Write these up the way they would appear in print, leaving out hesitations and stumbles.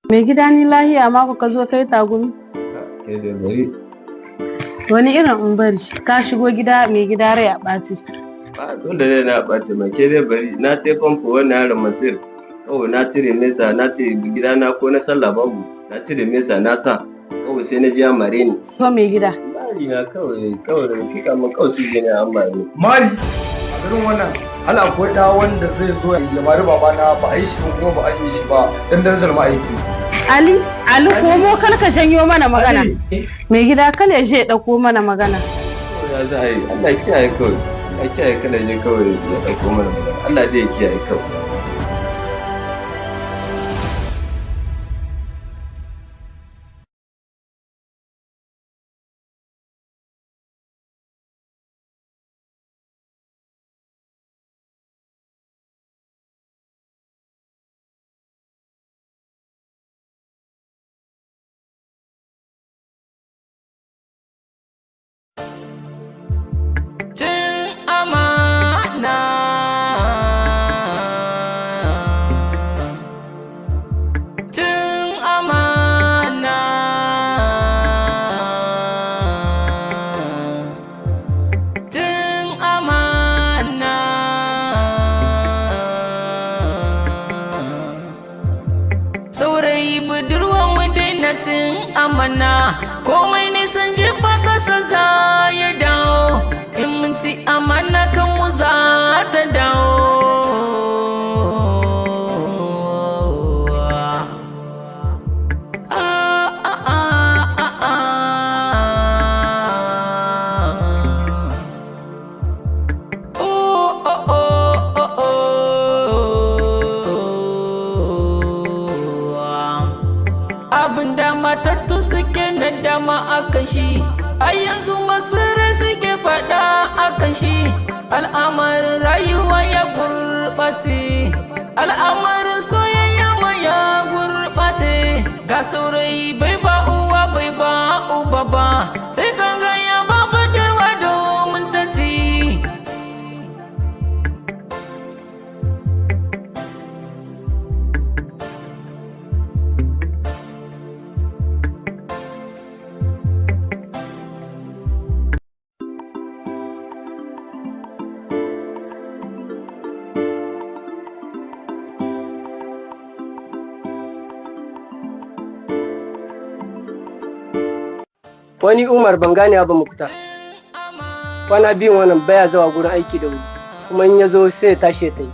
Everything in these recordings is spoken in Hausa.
Mai gida, ni lahiya mako ka zo kai tagumi? Ke da bari. Wani irin in bari? Ka shigo gida, mai gida, rai a ɓaci. Ba dole ne na ɓace ma, ke dai bari. Na tai famfo wannan yaron Masir. Kawai na cire mesa, na ce gida na ko na sallah babu. Na cire mesa na sa. Kawai sai na ji ya mare ni. To, mai gida. Mari na kawai kawai da kika min kawai shi ne an mare ni. Mari a garin wannan hal akwai ɗa wanda zai zo ya mari babana? Ba a yi shi ba kuma ba a yi shi ba dan darajar ma'aiki. Ali, Ali, komo, kar ka janyo mana magana. Mai gida, kal ya je ya ɗauko mana magana. Kawai ya za a yi, Allah ya kiyaye kawai. Allah ya kiyaye, kada je kawai ya ɗauko mana magana. Allah dai ya kiyaye kawai. Cin amana, cin amana, cin amana. Saurayi, budurwa, mu daina cin amana. Komai nisan jefa kasa za ya dawo. In mun ci amana, kan mu za ta dawo. Ah, ah, ah, ah, ah. Oh, oh, oh, oh, oh. Abin da matattu suke na dama akan shi, a yanzu masu rai suke faɗa akan shi. Al'amarin rayuwa ya gurɓace, al'amarin soyayya ma ya gurɓace. Ga saurayi bai ba uwa bai ba uba ba, sai kan ga ya ba budurwa domin ta ci. Wani Umar, ban gane ba, Muktar. Kwana biyun wannan baya zuwa gurin aiki da wuri, kuma in ya zo sai ya tashi ya tafi.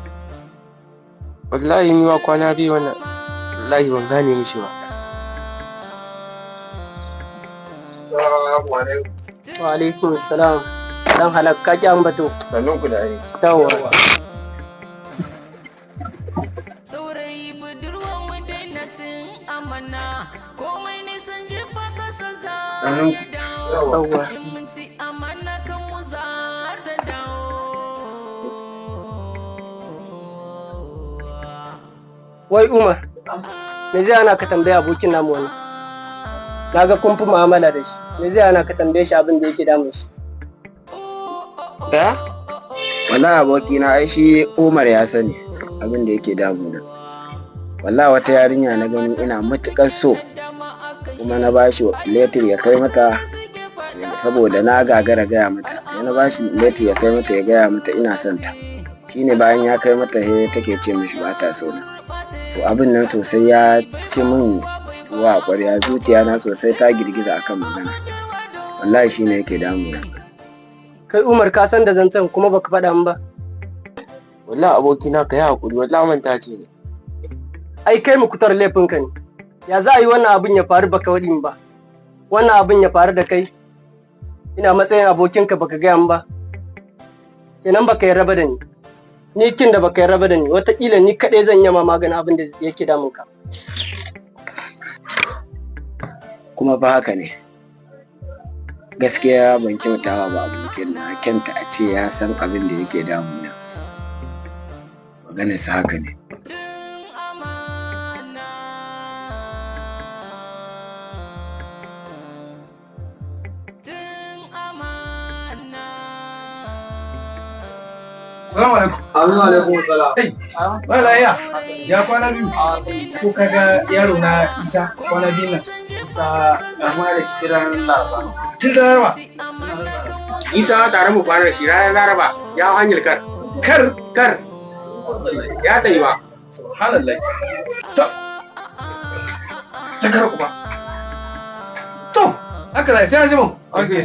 Wallahi ni ma kwana biyu wannan, wallahi ban gane mishi ba. Assalamu alaikum. Wa alaikum salam. Dan halak, ka ki ambato. Sannun ku da aiki. Yawwa. Saurayi, budurwa, mu daina cin amana. Komai nisan jefa kasa za ya dawo. Yawwa. In mun ci amana, kan mu za ta dawo. Wai Umar, me zai hana ka tambaya abokin namu wannan? Na ga kun fi mu'amala da shi. Me zai hana ka tambaye shi abin da yake damun shi? Da wallahi abokina, ai shi Umar ya sani abin da yake damuna. Wallahi wata yarinya na gani ina matukar so, kuma na bashi letter ya kai mata saboda na gagara gaya mata. Sai na bashi letter ya kai mata, ya gaya mata ina son ta. Shine bayan ya kai mata, he take ce mishi ba ta so na. To, abin nan sosai ya ci min wa ƙwarya, zuciya na sosai ta girgiza akan magana. Wallahi shine yake damuna. Kai Umar, ka san da zancen kuma baka faɗa min ba. Wallahi abokina, ka yi hakuri, wallahi manta ce ne. Ai kai Muktar, laifinka ne. Ya za a yi wannan abin ya faru baka waɗi min ba? Wannan abin ya faru da kai, ina matsayin abokinka, baka gaya min ba. Kenan baka yi raba da ni. Ni kin da baka yi raba da ni, wataƙila ni kaɗai zan yi ma maganin abin da yake damunka. Kuma fa haka ne, gaskiya ban kyautawa ba abokin na. Kyanta a ce ya san abin da yake damuna. Maganar sa haka ne. Cin amana, cin amana. Assalamu alaikum. Amin, alaikum salam. Ba lafiya. Ya kwana biyu. Ko kaga yaro na Isa kwana biyu nan. Isa amma da shi ranar Laraba. Tun da Laraba. Isa tare mu kwana da shi ranar Laraba ya hau hanyar kar. Kar. Kar. Ya tayi ba. Subhanallah. To. Ta kar kuma. To. Haka zai sai an ji mun. Okay.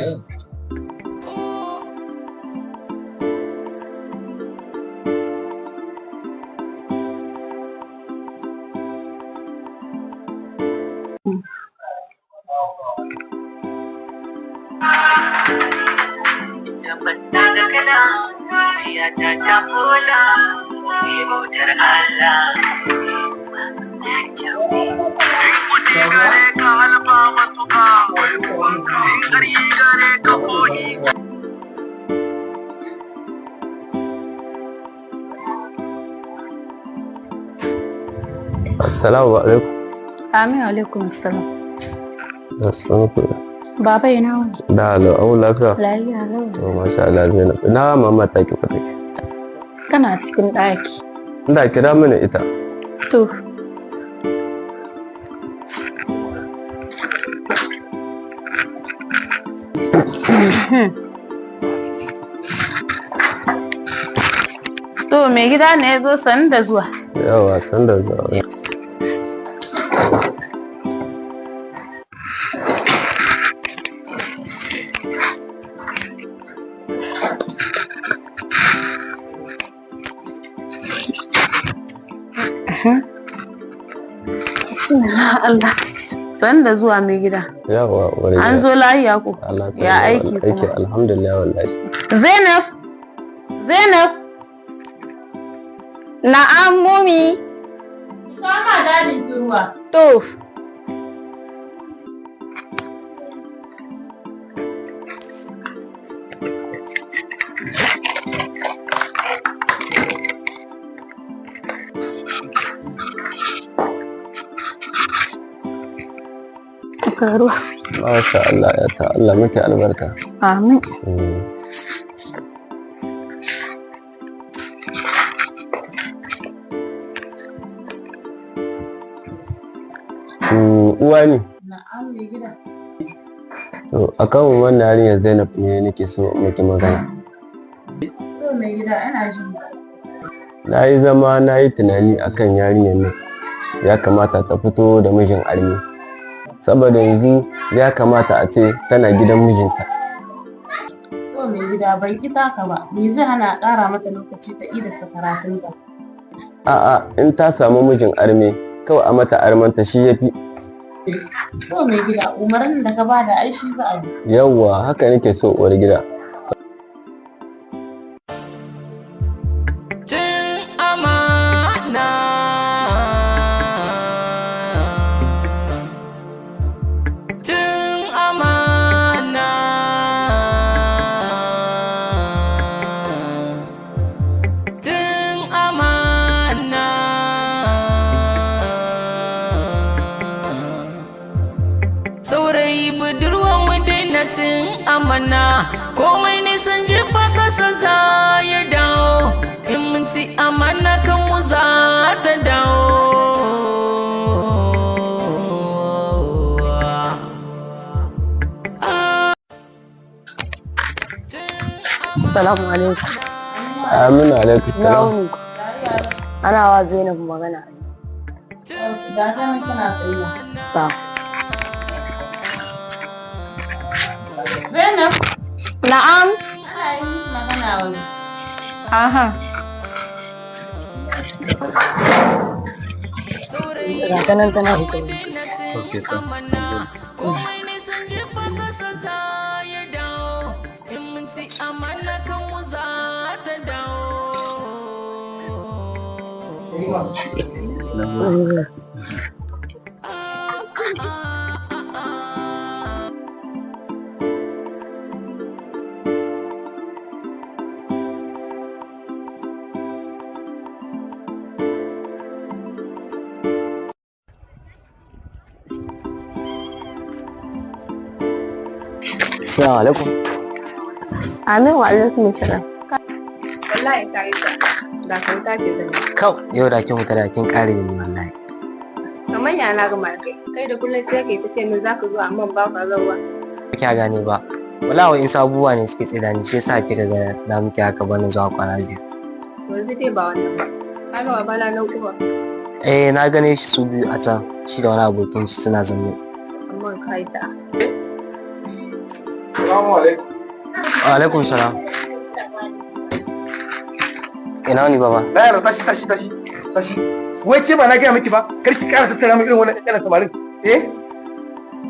Tabbas na ga kana zuciyata ta kola mai bautar Allah. Assalamu alaikum. Amin, alaikum assalam. Assalamu alaikum. Baba, ina wani? Da lau, au lafiya. Lafiya lau. To masha Allah Zainab. Ina mama ta ki kwata ki. Tana cikin ɗaki. Inda kira mana ita. To. To mai gida ne ya zo, sani da zuwa. Yawa, san da zuwa. Bismillah Allah. Sani da zuwa mai gida. Yawa, uwar An gida. zo lafiya ko? Allah Ya aiki aiki kuma. Alhamdulillah wallahi. Zainab! Zainab! Na'am, momi. Kama dadin ruwa. To. Ruwa. Masha Allah ya ta Allah miki albarka. Amin. Uwa ne. Na'am mai gida. To akan wannan yarinyar Zainab ne nake so miki magana. To mai gida, ina jin. Na yi zama na yi tunani akan yarinyar nan. Ya kamata ta fito da mijin arme. Saboda yanzu ya kamata a ce tana gidan mijinta. To mai gida, ban ki taka ba. Me zai hana a ƙara mata lokaci ta ida karatunta? A'a, in ta samu mijin arme kawai a mata armanta shi yafi. To mai gida, umarnin da ka bada ai shi za a bi. Yawwa, haka nake so uwar gida. Cin amana. Cin amana. Cin amana. Saurayi, budurwa, mu daina cin amana. Komai nisan jefa kasa za ya dawo. In mun ci amana kan mu za ta dawo. Assalamu alaikum. Aminu alaikum Na salam. wuni. Ana wa Zainab magana. Ga ta nan tana tsaye. Ta. Zainab, Na'am. ana yi miki magana wani. Aha. Ga ta nan tana hukumi. Okay, to. Komai nisan jefa kasa za ya dawo. In mun ci amana kan mu za ta dawo. Assalamu alaikum. Amin wa alaikum salam. Wallahi ka yi sa. Da kyauta ce zan yi. Kau, yau da kin fita da kin kare ni wallahi. Kamar ya na gama da kai. Kai da kullum sai kai ta ce min za ka zo amma ba ka zauwa. Kya gane ba. Wallahi wa'insu abubuwa ne suke tsida ni, shi yasa kika ga na miki haka bani zuwa kwana 2. Yanzu dai ba wannan ba. Ka ga babana nan kuma. Eh, na gane shi su biyu a can, shi da wani abokin shi suna zaune. Amma ka yi sa'a. Salamu alaikum. Wa alaikum salam. Ina wani baba? Na yaro, tashi tashi tashi tashi. Wai ke ba na gaya miki ba, kar ki kara tattara min irin wannan ƙanƙanan samarin. Eh?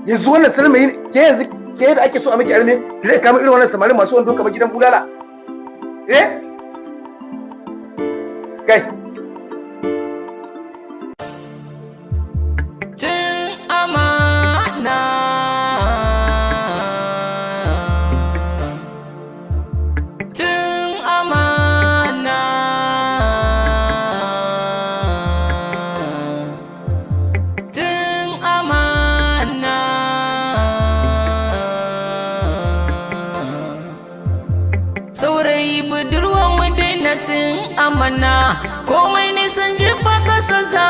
Yanzu wannan salmai ke, yanzu ke da ake so a miki arme, ki zai kama irin wannan samarin masu wando kamar gidan bulala. Eh? Kai. Cin amana. Cin amana. Cin amana. Saurayi, budurwa, mu daina cin amana. Komai nisan jefa kasa za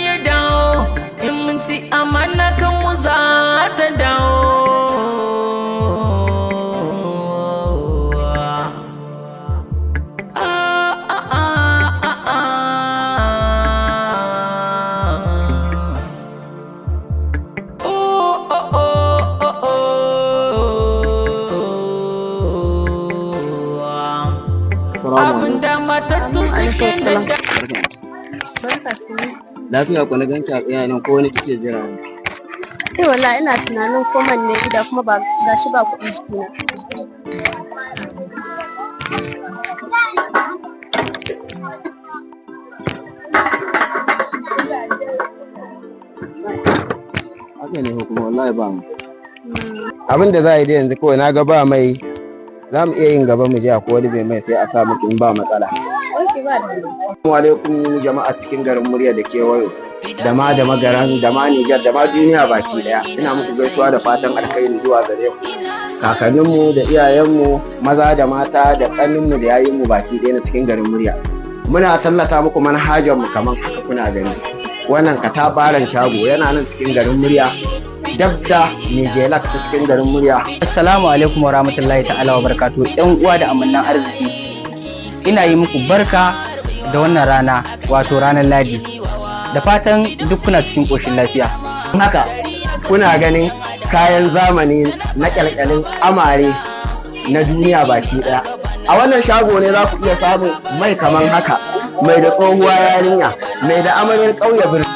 ya dawo. In mun ci amana, kan mu za ta dawo. Ah, ah, ah, ah, ah. Oh, oh, oh, oh, oh. Abin da matattu suke da Barka su. Lafiya ku na ganki a tsaye nan, ko wani kike jira ne? Eh, wallahi ina tunanin koman ne gida, kuma ba gashi ba kuɗi jikina. Haka ne ko kuma wallahi ba mu. Abin da za a yi dai yanzu kawai, na ga ba mai, za mu iya yin gaba mu je a wani bai mai, sai a sa miki in ba matsala. Ok, ba da. Assalamu alaikum jama'a cikin garin Murya da kewayo, da ma da magaran, da ma Nijar, da ma duniya baki daya. Ina muku gaisuwa da fatan alkhairi zuwa gare ku. Kakanninmu da iyayenmu maza da mata da ƙaninmu da yayinmu baki daya na cikin garin Murya. Muna tallata muku manhajar mu kaman haka kuna gani. Wannan katafaren shago yana nan cikin garin Murya, dab da Nijelak ta cikin garin Murya. Assalamu alaikum wa rahmatullahi ta'ala wa barakatuhu, ƴan uwa da amannan arziki. Ina yi muku barka da wannan rana, wato ranar Ladi. Da fatan duk kuna cikin ƙoshin lafiya. Haka kuna ganin kayan zamani na kyalkyalin amare na duniya baki daya. A wannan shago ne za ku iya samun mai kaman haka, mai da tsohuwa yarinya, mai da amaryar ƙauye birni.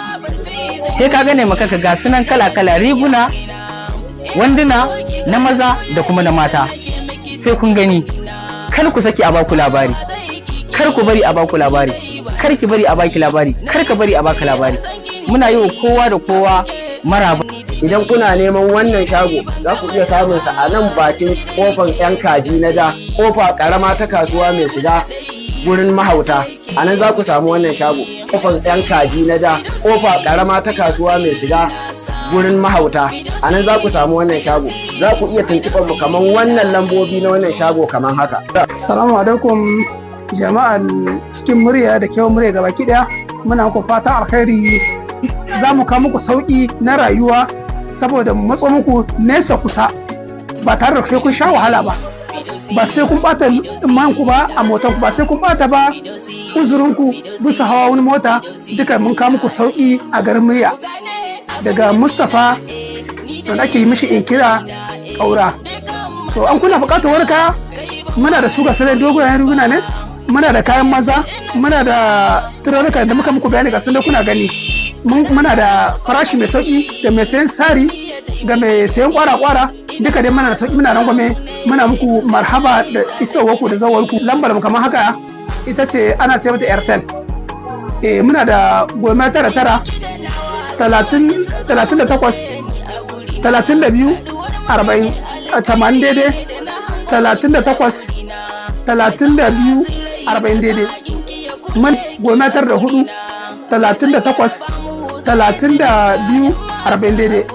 Sai ka gane maka ga sunan kala-kala, riguna, wanduna na maza da kuma na mata. Sai kun gani, kar ku saki a baku labari. Kar ku bari a baku labari. Kar ki bari a baki labari. Kar ka bari a baka labari. Muna yi wa kowa da kowa maraba. Idan kuna neman wannan shago, za ku iya samun sa a nan bakin kofan yan kaji na da kofa karama ta kasuwa mai shiga gurin mahauta. A nan za ku samu wannan shago, kofan yan kaji na da kofa karama ta kasuwa mai shiga gurin mahauta. A nan za ku samu wannan shago. Za ku iya tuntuɓar mu kaman wannan lambobi na wannan shago kaman haka. Salamu alaikum jama'an cikin Murya da kewan Murya gabaki daya, muna muku fata alkhairi. Za mu kawo muku sauki na rayuwa saboda mu matso muku nesa kusa, ba tare da sai kun sha wahala ba, ba sai kun bata man ku ba a motar ku, ba sai kun bata ba uzurin ku bisa hawa wani mota. Duka mun kawo muku sauki a garin Murya daga Mustapha, wanda ake yi mishi inkira Kaura. To, an kuna bukatar wani kaya, muna da su, ga sanar dogayen riguna ne, muna da kayan maza, muna da turaruka da muka muku bayani, ga tunda kuna gani. Muna da farashi mai sauki da mai sayan sari ga mai sayan kwara-kwara, duka dai muna da sauki, muna rangwame. Muna muku marhaba da isowarku da zawarku. Lambar mu kamar haka ita ce, ana ce mata Airtel. Eh, muna da 99 30 38 32 40 80 daidai, 38 32 40 daidai. Mun 94 38 32 40 daidai.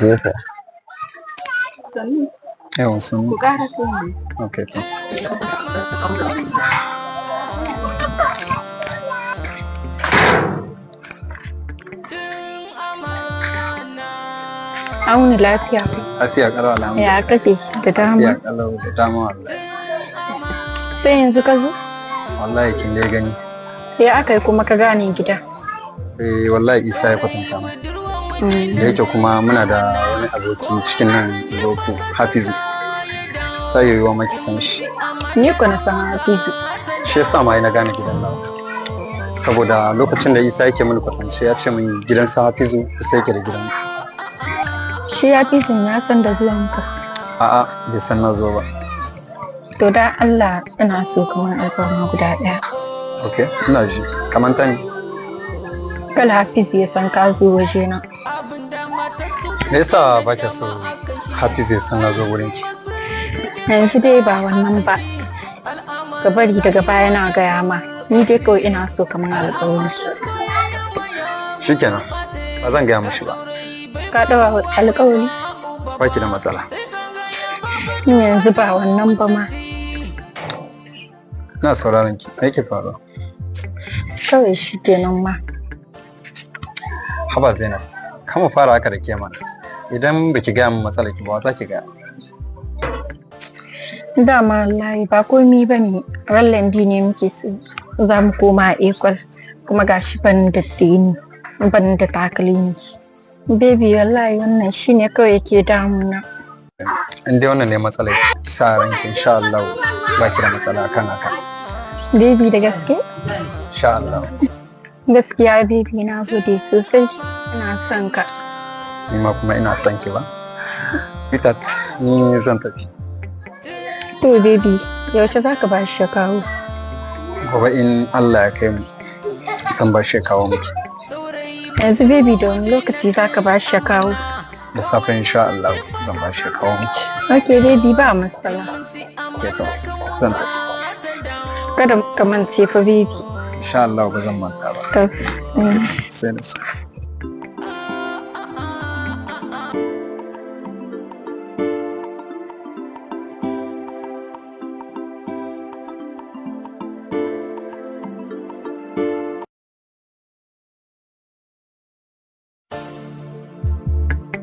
Ki yasa. Sannu. Yawa sun. Ku ƙara so ne. Okay to. Auni lafiya. Lafiya kalau alhamdulillah. Ya kake da dama. Lafiya kalau da dama wallahi. Sai yanzu ka zo? Wallahi kin dai gani. Ya aka yi kuma ka gane gida. Eh wallahi Isa ya kwatanta mu. Da yake kuma muna da wani aboki cikin nan Roku Hafizu. Sai yiwuwa maki san shi. Ni ko na san Hafizu. Shi yasa ma na gane gidan nan. Saboda lokacin da Isa yake mini kwatance ya ce min gidan sa Hafizu kusa yake da gidan. Shi Hafizun ya san da zuwanka. A'a bai san na zo ba. To da Allah ina so kamar alfarma guda ɗaya. Okay, ina ji. Kamar ta ne. Kala Hafizu ya san ka zo wajena. Me yasa ba kya so Hafizu ya san na zo wurin ki? Yanzu dai ba wannan ba. Ka bari daga baya na gaya ma. Ni dai kawai ina so kamar alƙawari. Shikenan. Ba zan gaya mishi ba. Ka ɗaura alƙawari? Ba ki da matsala. Ni yanzu ba wannan ba ma. Ina sauraron ki. Me yake faruwa? Kawai shi kenan ma. Haba Zainab, kama fara haka da ke mana. Idan baki gaya min matsalar ki ba, wa za ki gaya? Dama wallahi ba komi ba ne. Ran Landi ne muke so. Za mu koma ekol. Kuma gashi ban da teni, ban da takalmi. Baby wallahi wannan shine kawai yake damuna. In dai wannan ne matsalar ki, sa ranki insha Allah ba ki da matsala akan haka. Baby da gaske? Insha Allah. Gaskiya baby na gode sosai. Ina son ka. Ni ma kuma ina son ki ba. Bitat, ni zan tafi. To baby, yaushe za ka ba shi ya kawo? Gobe in Allah ya kai mu, zan ba shi ya kawo miki. Yanzu baby da wani lokaci za ka ba shi ya kawo? Da safe insha Allah zan ba shi ya kawo miki. Ok baby ba matsala. Okay to, zan tafi. Kada ka mance fa baby. Insha Allah ba zan manta ba. To, Sai da safe.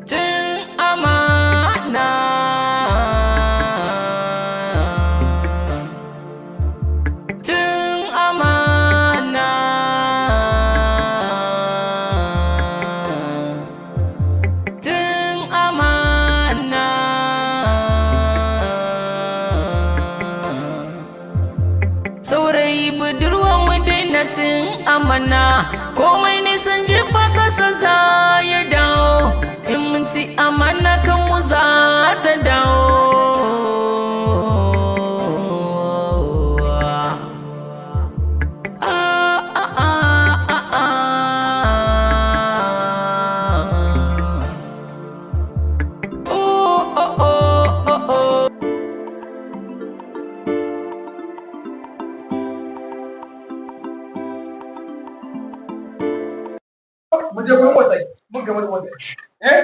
Cin amana. Cin amana. Cin amana. Saurayi budurwa mu daina cin amana, komai nisan jefa kasa za ya dawo, in mun ci amana kan mu za ta dawo. Ah, ah, ah, ah, ah. Oh, oh, oh, oh, oh. Mu je gurin wata mun gama da wata. Eh?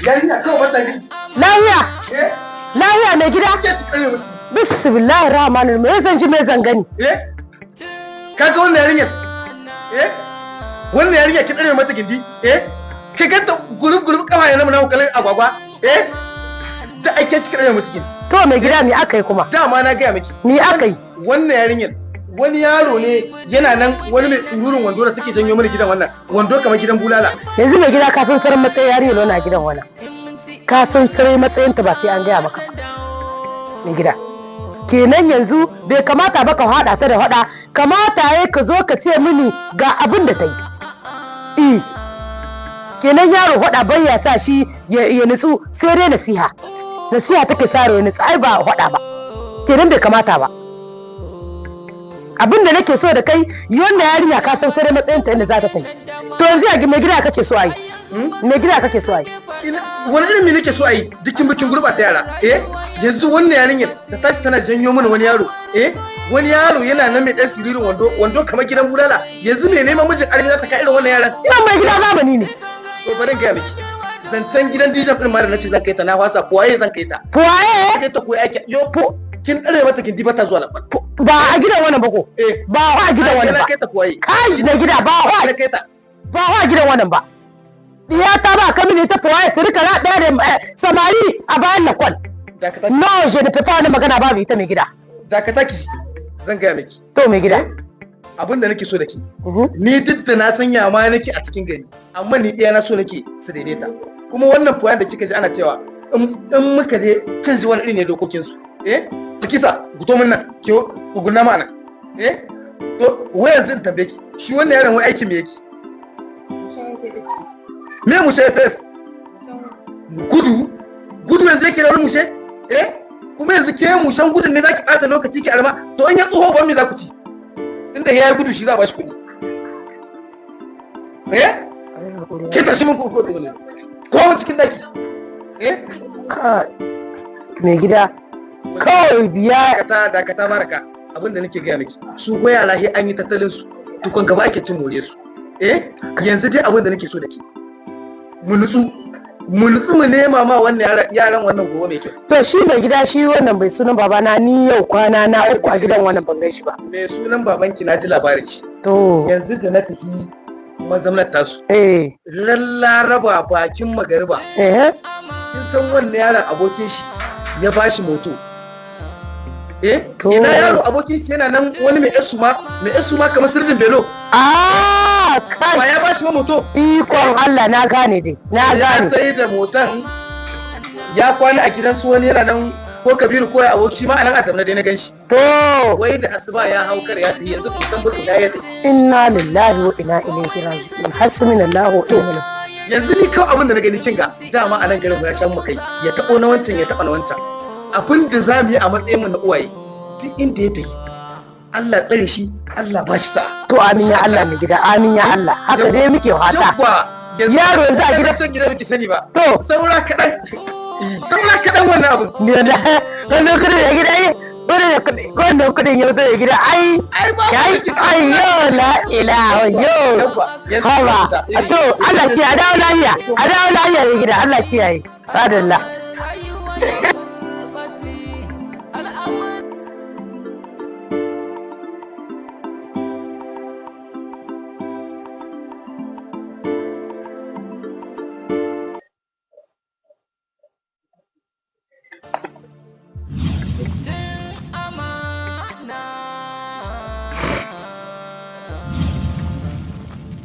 Yarinya kawai wata ne. Lafiya! Eh? Lafiya mai gida? Ke ci kare mutum. Bismillahir rahmanir rahim. Me zan ji me zan gani? Eh? Ka ga wannan yarinyar? Eh? Wannan yarinya ki tsare mata gindi? Eh? Ki ganta gurub gurub kafa yana muna kallon agwagwa? Eh? Da ake ci kare mutum gindi. To mai gida me aka yi kuma? Dama na gaya miki. Me aka yi? Wannan yarinyar wani yaro ne yana nan wani mai tsururin wando da take janyo mana gidan wannan wando kamar gidan bulala. Yanzu mai gida ka san sarar matsayin yarinyar wannan gidan wannan. Ka san sarai matsayinta ba sai an gaya maka ba. Mai gida. Kenan yanzu bai kamata ba ka haɗa ta da haɗa kamata ya ka zo ka ce mini ga abin da ta yi. Eh. Kenan yaro haɗa bai ya sa shi ya nutsu sai dai nasiha. Nasiha take sa ya nutsu ai ba haɗa ba. Kenan bai kamata ba. Abin da nake so da kai wannan yarinya ka san sai matsayin ta inda za ta tafi. To yanzu ya mai gida kake so ayi? Mai gida kake so ayi? Wani irin me nake so ayi? Dikin bikin gurɓata yara. Eh? Yanzu wannan yarinyar ta tashi tana janyo mana wani yaro. Eh? Wani yaro yana nan mai ɗan siririn wando, wando kamar gidan bulala. Yanzu mai neman mijin armi za ta ka irin wannan yaran? Ina mai gida zamani ne. To bari in gaya miki. Zancen gidan Dijon din ma da nace zan kai ta na wasa, waye zan kai ta? Waye? Kai ta koyi aiki. Yo po kin dare mata kin diba ta zuwa labar. Ba a gidan wannan ba ko? Ba a gidan wannan ba. Kai ta koyi. Kai na gida ba wa. Kai ta. Ba wa gidan wannan ba. Diya ta ba kamini ta foye su rika na ɗaya da samari a bayan lakwal. No, je ne peux pas, wani magana babu ita mai gida. Dakata ki, zan gaya miki. To mai gida. Abin da nake so da ke. Ni duk da na san yama nake a cikin gari, amma ni ɗaya na so nake su daidaita. Kuma wannan foyan da kika ji ana cewa in muka je kan ji wani iri ne dokokin su. Eh? Kisa, guto min nan, ki guguna ma nan. Eh? To, wai yanzu in tambaye ki, shi wannan yaron wai aiki me yake? Me mushe fes? Gudu? Gudu yanzu yake da wani mushe? Eh? Kuma yanzu ke mushen gudun ne zaki ɓata lokaci ki arma, to in ya tsoho ban me za ku ci? Tunda ya yi gudu shi za a bashi kuɗi. Eh? Ke tashi min ko ko ko cikin daki. Eh? Kai mai gida kawai biya. Dakata, dakata baraka, abinda nake gaya miki, su ko yara he an yi tattalin su tukun gaba ake cin more su. Eh, yanzu dai abinda nake so da ke, mu nutsu, mu nutsu, mu nema ma wannan yaran wannan gobe mai kyau. To shi mai gida, shi wannan bai sunan babana, ni yau kwana na 3 a gidan wannan ban gaishe ba. Mai sunan babanki na ji labarin shi. To yanzu da na tafi mazamnar tasu, eh, lallaraba bakin magariba, eh, kin san wannan yaron abokin shi ya bashi moto. Eh, ina yaro abokin shi yana nan wani mai esuma, mai esuma kamar sirdin belo. Ah, kai. Ba ya bashi ma moto? Ikon Allah, na gane dai, na gane. Ya sai da motan ya kwana a gidan su wani yana nan ko Kabiru ko ya aboki ma anan a zamna dai na ganshi. To wai da asuba ya hau kar ya tafi, yanzu kun san bukin ya tafi. Inna lillahi wa inna ilaihi raji'un. Hasbunallahu wa ni'mal Yanzu ni kawai abin da na gani, kinga dama a nan garin mu ya shan mu kai, ya taɓo na wancan, ya taɓa na wancan. Abin da za mu yi a matsayin mu na uwaye, duk inda ya tafi Allah tsare shi, Allah ba shi sa'a. To amin ya Allah mai gida, amin ya Allah. Haka dai muke fata. Yaro yanzu a gida can gida biki sani ba. To saura kaɗan, saura kaɗan wannan abin. Wannan kudin ya gida yi, wannan kudin ya zo ya gida ai ai ai yo la ilaha yo. Haba to Allah kiyaye, a dawo lafiya, a dawo lafiya mai gida, Allah kiyaye. Adalla.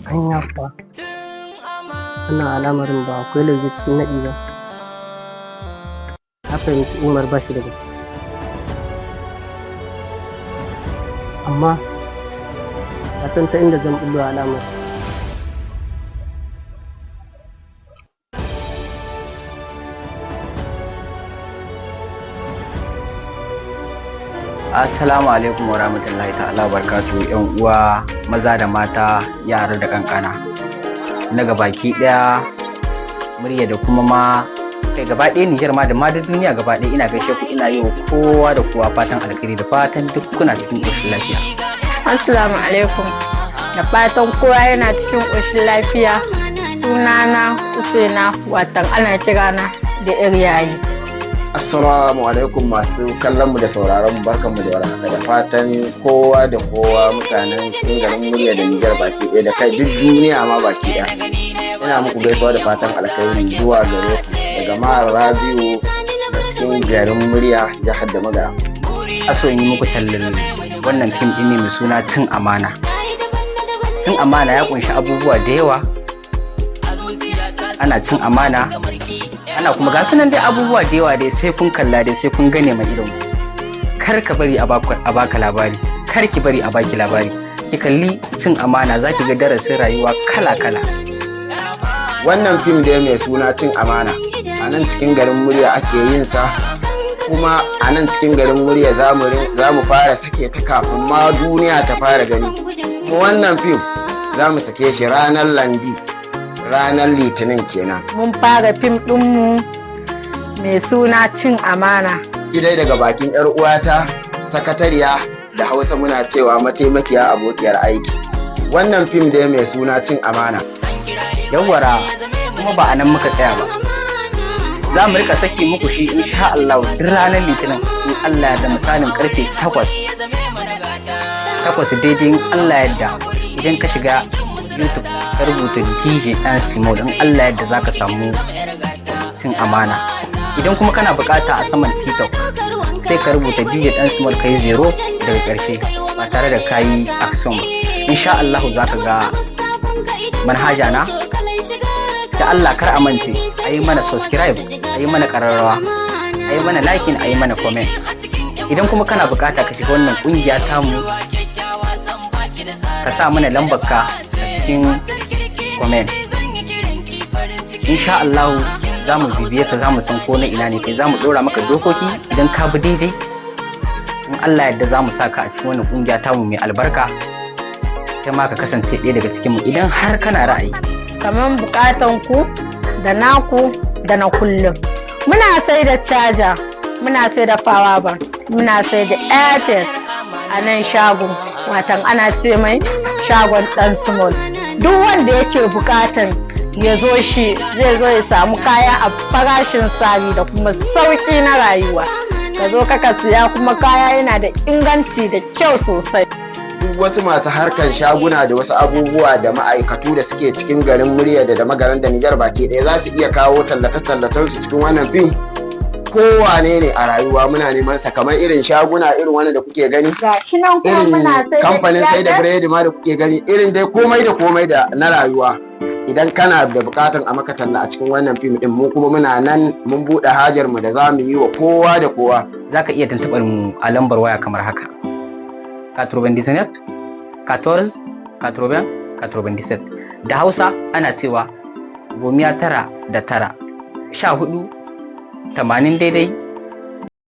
Hanya kuwa wannan al'amarin ba akwai lauje cikin naɗi ba. Na fahimci Umar ba shi da gaske, amma na san ta inda zan bullo al'amarin. Assalamu alaikum wa rahmatullahi ta'ala barkatu, yan uwa maza da mata, yara da kankana na gabaki daya murya da kuma ma kai gaba ɗaya Nijar ma da ma duk duniya gaba ɗaya, ina gaishe ku, ina yi wa kowa da kowa fatan alkhairi da fatan duk kuna cikin ƙoshin lafiya. Assalamu alaikum. Da fatan kowa yana cikin ƙoshin lafiya. Sunana Usaina, watan ana kirana da 'yar yayi. Assalamu alaikum masu kallon mu da sauraron mu, barkanmu da warhaka, da fatan kowa da kowa mutanen cikin garin murya da Nijar baki ɗaya da kai duk duniya ma baki ɗaya. Ina muku gaisuwa da fatan alkhairi zuwa gare ku daga Mara Rabiu da cikin garin murya, jihar da Magara. A so in yi muku tallan wannan fim ɗin ne mai suna Cin Amana. Cin Amana ya kunshi abubuwa da yawa. Ana cin amana, ana kuma ga sunan dai abubuwa da yawa dai, sai kun kalla dai, sai kun gane mai idon. Kar ka bari a baka labari, kar ki bari a baki labari. Ki kalli Cin Amana, za ki ga darasin rayuwa kala kala. Wannan fim dai mai suna Cin Amana a nan cikin garin murya ake yin sa, kuma a nan cikin garin murya za mu fara sake ta kafin ma duniya ta fara gani. Kuma wannan fim za mu sake shi ranar Landi, ranar Litinin kenan. Mun fara fim ɗinmu mai suna Cin Amana. Idai daga bakin 'yar uwata sakatariya, da Hausa muna cewa mataimakiya abokiyar aiki. Wannan fim dai mai suna Cin Amana. Yawwara. Kuma Kuma ba a nan muka tsaya ba, za mu rika saki muku shi insha Allah duk ranar Litinin in Allah da misalin karfe 8 daidai in Allah yadda. Idan ka shiga YouTube ka rubuta DJ Dan Small, in Allah yadda za ka samu Cin Amana. Idan kuma kana bukata a saman TikTok, sai ka rubuta DJ Dan Small, kai zero daga karshe ba tare da kayi action ba, insha Allah za ka ga manhaja na. Da Allah kar a mance a yi mana subscribe, a yi mana kararrawa, a yi mana liking, a yi mana comment. Idan kuma kana bukata ka shiga wannan kungiya tamu, ka sa mana lambar ka a cikin comment. Insha Allah za mu bibiye ka, za mu san ko na ina ne kai, za mu dora maka dokoki. Idan ka bi daidai, in Allah yadda za mu sa ka a cikin wannan kungiya tamu mai albarka, kai ma ka kasance ɗaya daga cikin mu idan har kana ra'ayi. Kamar bukatan ku da naku da na kullum. Muna sai da caja, muna sai da power bank, muna sai da earpiece a nan shagon, watan ana ce mai shagon Dan Small. Duk wanda yake bukatan ya zo shi, zai zo ya samu kaya a farashin sari da kuma sauki na rayuwa. Ka zo kaka siya, kuma kaya yana da inganci da kyau sosai. Duk wasu masu harkan shaguna da wasu abubuwa da ma'aikatu da suke cikin garin Murya da Damagaran da Nijar baki ɗaya, za su iya kawo tallace-tallacen su cikin wannan fim. Kowane ne a rayuwa muna neman sa, kamar irin shaguna irin wannan da kuke gani, Gashi nan kuma irin muna sai da kamfanin sai da tiyatar. biredi ma da kuke gani, irin dai komai da komai da na rayuwa. Idan kana da bukatan a maka talla a cikin wannan fim din, mu kuma muna nan mun buɗe hajar mu da za mu yi wa kowa da kowa. Za ka iya tuntuɓar mu a lambar waya kamar haka: 99 14 80 97. Da Hausa ana cewa 99, 14, 80 daidai.